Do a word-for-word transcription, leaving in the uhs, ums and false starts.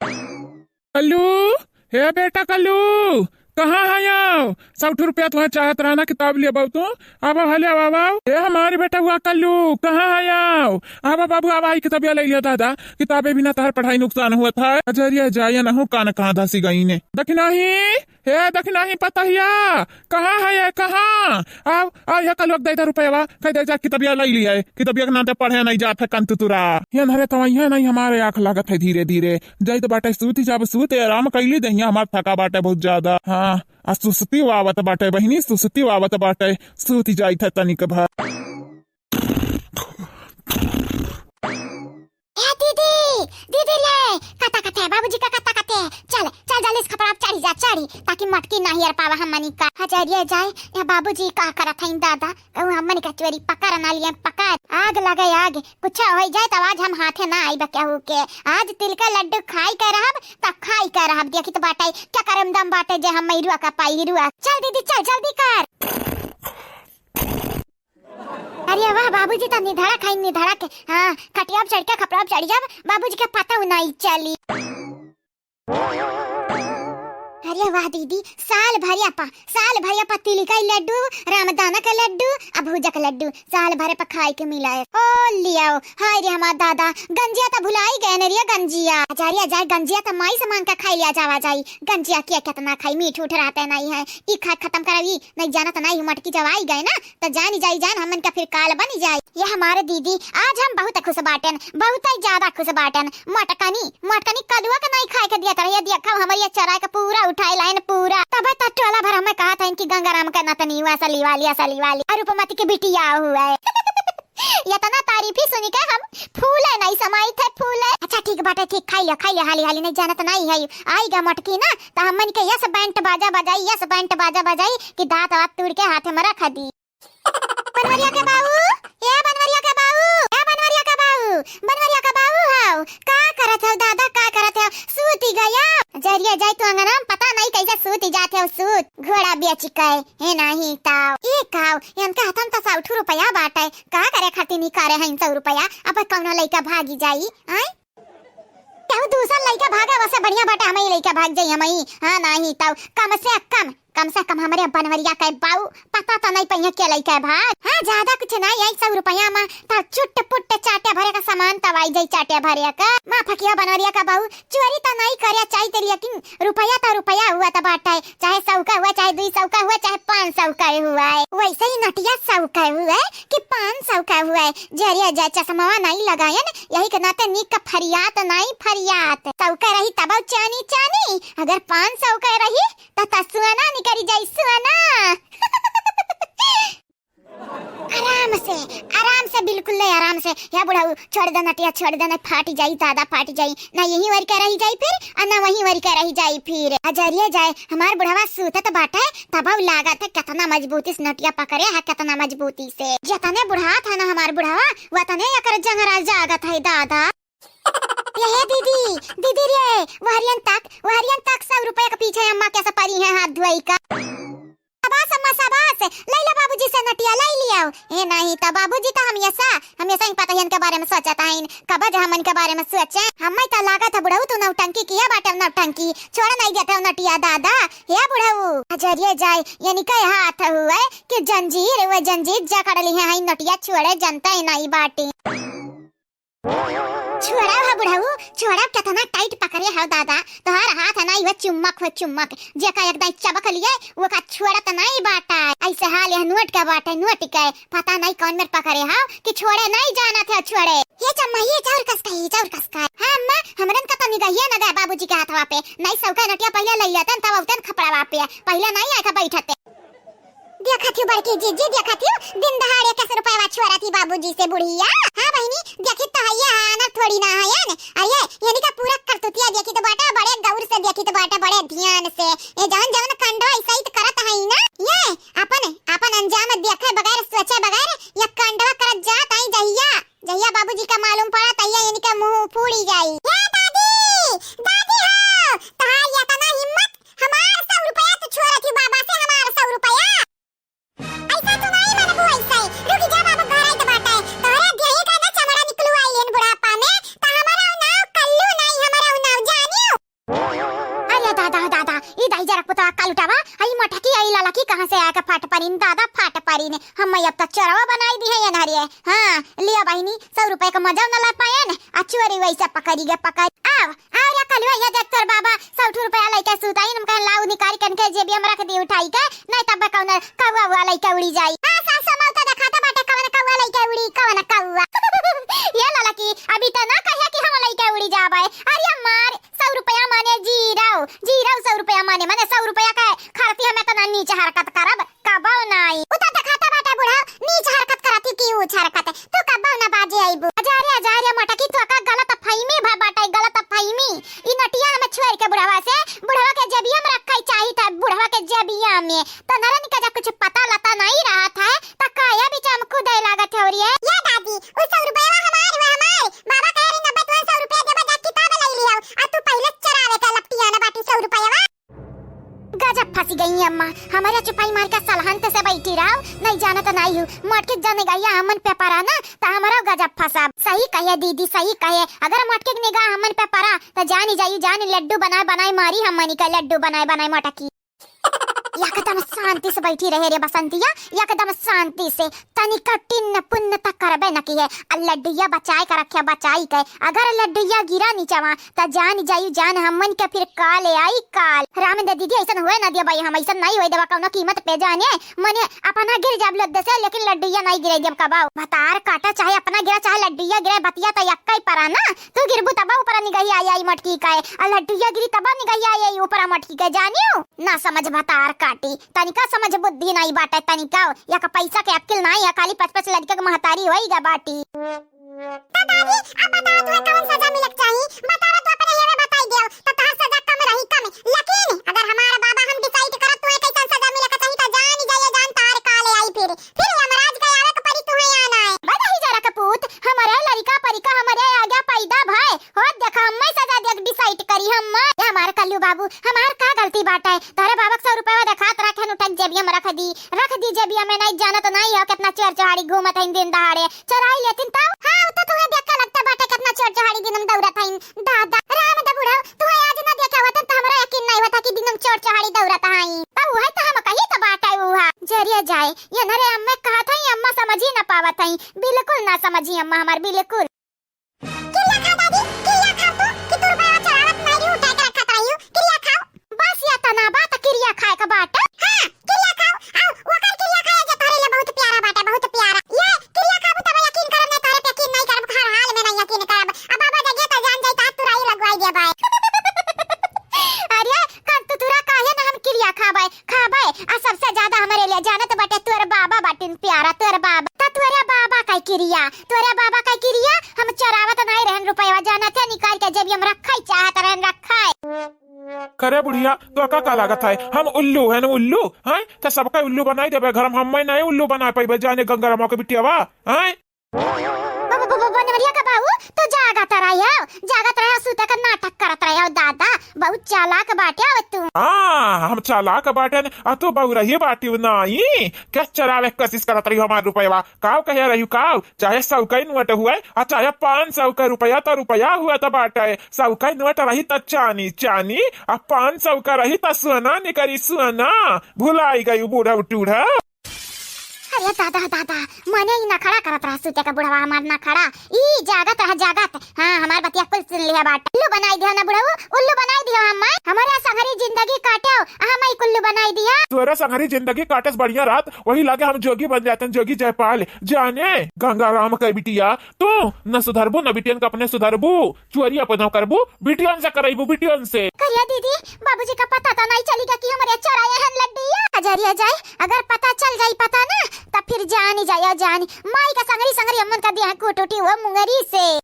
कल्लू, हे बेटा कल्लू, कहाँ है आओ? सौ ठो रुपया तुम्हें चाहत रहा ना किताब लिए बाबू तू। आवा हले आवा, आवा। ए हमारे बेटा हुआ कल्लू, कहाँ है आओ? आवा बाबू, आवा, ई किताबिया ले लिया दादा। किताबे बिना तहर पढ़ाई नुकसान हुआ था। अजरिया जाया न हो, कान कहाँ धसी गई ने। दखिनाही, हे दखिनाही पतहिया, कहाँ है ये, कहाँ? आओ, आओ, ये कल्लू दे दे रुपया, कह दे जा किताबिया ले लिया है। किताबिया के नाम पे पढ़े नहीं जात है कंतुतुरा। ये नरे तवैया नहीं हमारे आँख लागत है धीरे धीरे। जाइत बाटे सूत जाब, सूत आराम कैली दहिया हमार थका बाटे बहुत ज्यादा। हाँ, आ सुस्ती आवत बाटे बहिनी, सुस्ती आवत बाटे, सूत जाइत है तनिक भर। ए दीदी, दीदी रे, कता कते, बाबूजी का कता कते। चल, चल जल्दी से खपरा चढ़ी जा, चढ़ी, ताकि मटकी ना हेर पावा हमनी का। हजरिया जाए, या बाबूजी का करत हईन दादा, कहूँ हमन के चोरी पकड़ ना लिए, पकड़। आग लगे आग, कुछ हो जाए तो आज हम हाथे ना आइब केहू के। आज तिल के लड्डू खाई के रहब, तब खाई के रहब। देखी तो बाटे, क्या करम दम बाटे जे हम मैरुआ का पाई हिरुआ। चल दीदी, चल जल्दी कर। अरे वाह, बाबूजी तो निधड़क है, निधड़क। हाँ, खटिया पे चढ़ के खपरा पे चढ़ जाब, बाबूजी के पता नहीं चली। अरे वाह दीदी, साल भरिया पा, साल भरिया पा तिल का लड्डू, रामदाना का लड्डू, आ भूजा का लड्डू, साल भरे पा खाए के मिला है। ओ लियाओ, हाय रे हमार दादा, गंजिया तो भुलाई गए न रे गंजिया। अजरिया जाए गंजिया तो माई से मांग के खाई लिया जावा जाई। गंजिया किया कितना खाई, मीठ उठ रहते नहीं है, ई खा खत्म करावी, नहीं जाना तो नहीं मटकी जवाई गए ना, तो जानी जाई जान हमन का फिर काल बनी जाई। ये हमारे दीदी, आज हम बहुत खुश बाटन, बहुत ही ज्यादा खुश बाटन। मटकनी, मटकनी कलुआ के नहीं खाए के दिया तरह, ये देखा हमारे ये चराए के पूरा उठाए लाइन पूरा। तबे तो टोला भर हमें कहा था इनकी गंगाराम का नतनी हुआ, असली वाली, असली वाली। और रूपमती के बिटिया हुआ है। इतना तारीफ ही सुनी के हम फूले नहीं समाई थे, फूले। अच्छा ठीक बाटे, ठीक, खाई लिया, खाई लिया, हाली हाली, नहीं जानत नहीं है। आई गा मटकी ना, तो हमन के यस बैंड बाजा बजाई, यस बैंड बाजा बजाई कि दांत वात तोड़ के हाथ में रख दी। बनवरिया के बाऊ, ए बनवरिया के बाऊ, ए बनवरिया के बाऊ, बनवरिया के बाऊ हाउ, का करत हौ दादा, का करत हौ? सूती गया। जरिया जाई तू अंगना में, पता नहीं कैसे सूती जात हौ, सूत। घोड़ा बेच के, हे नहीं ताऊ। ए काऊ, इनके हाथन त सौ ठो रुपया बाटे, का करे खातिर निकारे हैं सौ रुपया? अब कौनो लइका भागी जाई, आय? केहू दूसर लइका भागे, वसे बढ़िया बाटे, हमई लइका भाग जाई, हमई। हाँ, नाही तौ कम से कम, कम से कम हमरे बनवरिया के बाऊ पता तो नहीं पइहे के लइका भाग। हाँ, ज्यादा कुछ नहीं, यही सौ रुपया में तो चुट पुट चाटे भरे का सामान तब आई जाई, चाटे भरे का। माँ फकिया बनवरिया का बाऊ चोरी तो नहीं करे चाहिए, लेकिन रुपया तो रुपया हुआ तो बाटे, चाहे सौ का हुआ, चाहे दुई सौ का हुआ, चाहे पाँच सौ का हुआ है। वैसे ही नटिया सौ का हुआ है कि पाँच सौ का हुआ है। जरिया जा चश्मा नहीं लगायन, यही के नाते निक का फरियात नहीं फरियात। सौ का रही तब चानी चानी, अगर पाँच सौ का रही त, त सुअना निकरी जाई, सुअना। आराम से, आराम से, बिल्कुल ले आराम से। या बुढ़ऊ, छोड़ दे नटिया, छोड़ दे, नहीं फाटी जाई, दादा फाटी जाई। ना यहीं वरी के रही जाई फिर, और ना वहीं वरी के रही जाई फिर। अजरिया जाए, हमार बुढ़वा सूतत बाटे, तबौ लागत है कितना मजबूती से नटिया पकड़े है, कितना मजबूती से। जतने बुढ़ात है ना हमार बुढ़वा, वतने एकर जंगरा जागत है दादा। ये हे दीदी, दीदी रे, वहरियन तक, वहरियन तक सौ रुपया के पीछे अम्मा कैसे परी हैं हाथ धोई का। शाबाश अम्मा, शाबाश, लैला बाबूजी से नटिया लै लियाओ। ए नहीं तो बाबूजी तो हमेशा, हमेशा ही पतहियन के बारे में सोचत हईन। कब जे हमन के बारे में सोचे? हमें तो लागत है बुढ़ऊ तू नौटंकी किया बाटे, नौटंकी। छोड़ नहीं देते हो नटिया दादा। हे बुढ़ऊ, अजरिए जाए, यानी कहे हाथ हुए कि जंजीर, वो जंजीर जकड़ ली है, हई नटिया छोड़े जनता ही नहीं बाटी। छोड़ा हो बुढ़ऊ, छोड़ा, कितना tight पकड़े हो दादा। तोहार हाथ है ना, वो चुम्मक हो चुम्मक, जेका एक दाई चबक लिए, वो का छोड़त नहीं बाटा। ऐसे हाल यह नोट का बाटे, नोट के पता नहीं कौन मेर पकड़े हो कि छोड़े नहीं जानत है, छोड़े। ये चम्मा, ये चाउर कस का, ये चाउर कस का। हाँ अम्मा, हमरन का तो निगहिया न गए बाबूजी के हाथवा पे। नहीं सौका नटिया पहले ले लेतन, तब उतन खपड़ावा पे। पहले नहीं आए का बैठते। देखत हूँ बड़की जीजी, देखत हूँ, दिन दहाड़े कैसे रुपया छोड़त ही बाबूजी से बुढ़िया। हाँ बहिनी, देखी तो हइया है, आनर थोड़ी ना है न। अरे, यानी का पूरा करतुतिया देखी तो बाटे, बड़े गौर से देखी तो बाटे, बड़े ध्यान से। ये जवन जवन कंडवा ऐसा ही तो करत है ना। ये अपन, अपन अंजाम देखे बगैर, सोचे बगैर, ये कंडवा करत जात आई जहिया, जहिया बाबूजी का मालूम पड़ा, तहिया इनके मुंह फूड़ी जाई। ए दादी, दादी हो, तहार इतना हिम्मत, हमार सौ रुपया तू छोड़त ही बाबा से, हमार सौ रुपया। ऐसा तो नहीं मानबू, ऐसा ही। रुक जा बाबू, घर आइत बाटे। तोहरे देही का ना चमड़ा निकलू आई एन बुढ़ापा में, त हमारा नाव कल्लू नहीं, हमार से आके फाट परीन दादा, फाट परीन। हम अब त चोरवा बनाई दिहे ये नहरिये। हाँ, लिया बहिनी, सौ रुपया क मजा न ला पाएन, आ चोरी वैसे पकड़ी गे पकड़। आव, आव रे कलुआ, ये देख तोर बाबा सौ ठो रुपया लइके सुताइन, हम कहेन लाउ निकारि के इनके जेबिया में रख दी उठाई के, नहीं तब कौन कौआ उआ लइके उड़ी जाई। हाँ, सास समौता देखाता बाटे, कवन कौआ लइके उड़ी, कवन कौआ। ये ललकी, अभी त ना कहे कि हम लइके उड़ी जाबे। अरे मार, सौ रुपया माने जीरो, जीरो सौ रुपया माने, माने सौ रुपया के खरती हम एतना नीच हरकत करब, कबो नाई। उ त देखाता बाटे बुढ़ऊ, नीच हरकत करत ही कि ऊंच हरकत। तू कबो ना बाजे अइबू। अजा रे, अजा रे मोटकी, तोका गलत फहमी भा बाटे, गलत फहमी। ई नटिया हमें छोड़ के बुढ़वा से, बुढ़वा के जेबिया में रखे चाही था, बुढ़वा के जेबिया में। त नरन के जा कुछ पता लता नहीं रहत है, त काया बीच हम कूदे लागत है रे। ये दादी, उ सौ रुपया हमार हुआ, हमार। बाबा कहे रहे, "नब्बे तुरंत सौ रुपया देबा, जा किताब ले लियो।" आ तू पहिले चरावे के लपटिया ना बाटू सौ रुपया। गजब फंसी गई अम्मा, हमारे चुपाई मार के सलहंत से बैठी रहो, नहीं जानत नहीं हूँ। मोटकी जब निगहिया हमन पे परा ना, त हमारा गजब फंसा। सही कहे दीदी, सही कहे, अगर मोटकी के निगाह हमन पे परा, त जानी जाई, जानी लड्डू बनाए बनाए मारी हमनी का, लड्डू बनाए बनाए मोटकी। एकदम शांति से बैठी रहे रे बसंतिया, एकदम शांति से। तनिका टिन्न पुन्न तक करबे न किहे। आ लड्डुइया बचाए के रखे, बचाई के। अगर लड्डुइया गिरा नीचवा, त जान जाई जान हमन के फिर काल आई काल। राम दे दीदी, ऐसन होए न दिया भाई, हम ऐसन नहीं होए देवा कौनो कीमत पे जाने। मने अपना गिर जाब लद्दे से, लेकिन लड्डुइया नहीं गिरे देब कबाऊ। भतार काटा चाहे अपना गिरा चाहे लड्डुइया गिरे, बतिया त यक्का ही परा ना। तू गिरबू तबा ऊपर निगही आई आई मोटकी का, आ लड्डुइया गिरी तबा निगही आई आई ऊपर मोटकी का, जानियो? ना समझ भतार काटी, तनिका समझ बुद्धि नाई बाटे, तनिका। या का पैसा के अक्किल नाई है, खाली पच पच लड़के के महतारी होई गा बाटी। त दादी, अब बताओ तुहे कौन सजा मिलक चाही? बताओ तो अपने हेवे बताई देव, त तहार सजा कम रही कम। लेकिन अगर हमार बाबा हम decide करत तुहे कैसन सजा मिलक चाही, त जान जाइए जान तार काले आई फिर। फिर यमराज के आवे के परी तुहे आना है। बदही जरा के पूत, हमारे लड़का परिका हमारे आगे पैदा भय, हो देखा, हम्मे सजा देख decide करी हम्मे। ए हमार कल्लू बाबू, हमार का गलती बाटे? तोहरे बाबा के सौ रुपया देखात रखेन, उठन जेबिया में रख दी, रख दी जेबिया में, नहीं जानत नहीं हो कितना चोर चोहाड़ी घूमत हैं दिन दहाड़े, चोराई लेतिन तब। हाँ, उ तो तुहे देख के लगता बाटे कितना चोर चोहाड़ी दिन में दौड़त हैं। दादा, राम दा बुढ़ऊ, तुहे आज ना देखे होतन तो हमरा यकीन नहीं होता कि दिन में चोर चोहाड़ी दौड़त हैं। तब वही तो हम कही तो बाटे उहा। जरिया जाए, ये नरे अम्मे कहत हैं, अम्मा समझी ना पावत हैं, बिल्कुल ना समझी अम्मा हमार, बिल्कुल। किरिया खा दादी, किरिया खा तू, कि तू रुपया चोरावत नाई रही, उठा के रखत रही, किरिया खाओ। बस या तना बात किरिया खाए का बाटे। हाँ, किरिया खाओ, आओ, ओकर किरिया खाए जे तोहरे लिए बहुत प्यारा बाटे, बहुत प्यारा। ये किरिया खाबू तब यकीन करब, नहीं तोहरे पे यकीन नहीं करब, हर हाल में नहीं यकीन करब। अब बाबा जगे तो जान जाई, तात तुराई लगवाई दे भाई। अरे, कन तू तुरा काहे ना हम किरिया खाबे? खाबे, आ सबसे ज्यादा हमरे लिए जानत बाटे तोर बाबा बाटिन प्यारा, तोर बाबा। त तोरे बाबा का किरिया, तोरे बाबा का किरिया, हम चोरावत नाई रहन रुपयवा, जानत है निकाल के जेबिया में रखई चाहत रहन, रखई। करे बुढ़िया, तो का, का लागत है? हम उल्लू हैं, उल्लू, हैं? त सबका उल्लू बनाई देबे घर में, हम्मे नहीं उल्लू बना पाइबे, जाने गंगारामा के बिटियावा, हैं? बाबा, बाबा, बनवरिया का बाबू, तू जागत रहे हो, जागत रहे हो, सुते का नाटक करत रहे हो, दादा, बहुत चालाक बाटे हो तू। हाँ, हम चालाक बाटे न, आ तू बउरही बाटी नाई, क्या चरावे के कोशिश करत रही हो हमार रुपयवा, काव कहे रही काव, चाहे सौ का नोट हुए, आ चाहे पाँच सौ का रुपया, तो रुपया हुए तो बाटे, सौ का नोट रही तो चानी, चानी, आ पाँच सौ का रही तो सोना निकरी, सोना, भुलाई गई बूढ़ा टूढ़ा। अरे दादा, दादा, मने ई नखड़ा करत रहा सुते का बुढ़वा हमार नखड़ा। ई जागत रहा, जागत। हाँ, हमार बतिया कुल सुन लिया बाट। उल्लू बनाई दिया ना बुढ़ऊ, उल्लू बनाई दिया हम। हमारे संघरी जिंदगी काटो, हम ई कुल्लू बनाई दिया। तोरे संघरी जिंदगी काटे से बढ़िया रहत, वही लागे हम जोगी बन जाते हैं, जोगी जयपाल। जाने, गंगाराम के बिटिया, तू न सुधरबू, न बिटियन का अपने सुधरबू। चोरी अपना करबू, बिटियन से करइबू, बिटियन से। करिया दीदी, बाबूजी का पता तो नहीं चली गा कि हमरे चोराए हन लड्डुइया। अजरिया जाए, अगर पता चल जाई पता ना, तब फिर जानी जाया जानी। माई का संगरी संगरी अम्मन का दिया कूट उठी वो मुंगरी से।